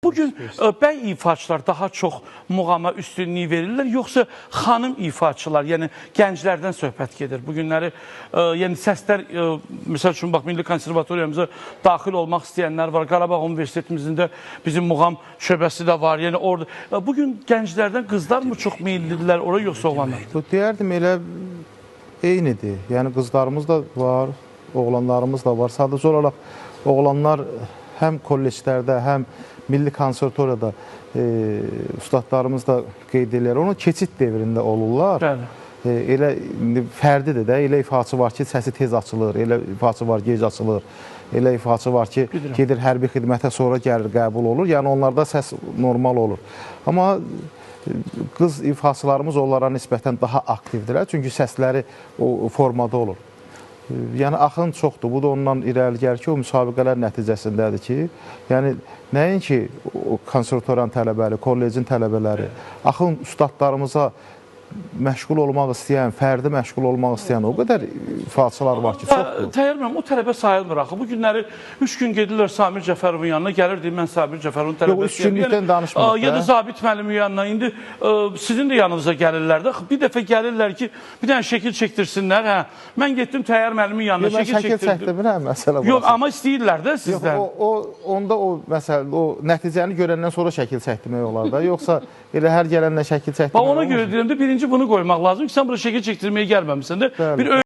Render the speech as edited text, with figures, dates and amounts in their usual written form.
Bugün bəy ifaçılar daha çox muğama üstünlük verirlər, yoxsa xanım ifaçılar, yəni gənclərdən söhbət gedir. Bu günləri yəni səslər, məsəl üçün bax Milli Konservatoriyamıza daxil olmaq istəyənlər var. Qarabağ Universitetimizin də bizim muğam şöbəsi də var. Yəni orada bugün gənclərdən qızlar mı çox meyillidirlər ora, yoxsa oğlanlar? Deyərdim elə eynidir. Yəni qızlarımız da var, oğlanlarımız da var. Sadəcə olaraq oğlanlar həm kolleclərdə, həm Milli Konservatoriyada ustadlarımız da qeyd eləyir. Onun keçid devrində olurlar. Bəli. Elə indi fərdidir də, elə ifaçı var ki, səsi tez açılır, elə ifaçı var, gec açılır. Elə ifaçı var ki, Bilirəm. gedir hərbi xidmətə, sonra gəlir, qəbul olur. Yəni onlarda səs normal olur. Amma qız ifaçılarımız onlara nisbətən daha aktivdirlər. Çünki səsləri o formada olur. Yəni axın çoxdur. Bu da ondan irəli gəlir ki, o müsabiqələr nəticəsindədir ki, yəni nəinki o konservatoriyanın tələbələri, kollecin tələbələri, axın ustadlarımıza məşğul olmaq istəyən, fərdi məşğul olmaq istəyən o qədər ifaçılar var ki, çoxdur. Təyyar müəllim, o tələbə sayılmır axı. Bu günləri 3 gün gedirlər Samir Cəfərovun yanına, gəlir deyir mən Samir Cəfərovun tələbəsiyəm. Yox, 3 günlükdən danışmırıq Ya da da. Zabit müəllimin yanına. İndi sizin də yanınıza gəlirlər də. Bir dəfə gəlirlər ki, bir dənə şəkil çəkdirsinlər. Hə. Mən getdim Təyyar müəllimin yanına, Yox, mən şəkil şəkil çəkdirdim. çəkdirmirəm məsələ Yox, burası. amma istəyirlər də Yox, sizdən. o onda o məsələ, o nəticəni görəndən sonra şəkil çəkdirmək olar da. Yoxsa elə hər gələnlə şəkil çəkdirmək Bax ona olmur. görə deyirəm də birinci bunu qoymaq lazım ki, sən bura şəkil çəkdirməyə gəlməmisən də. Bəli. Bir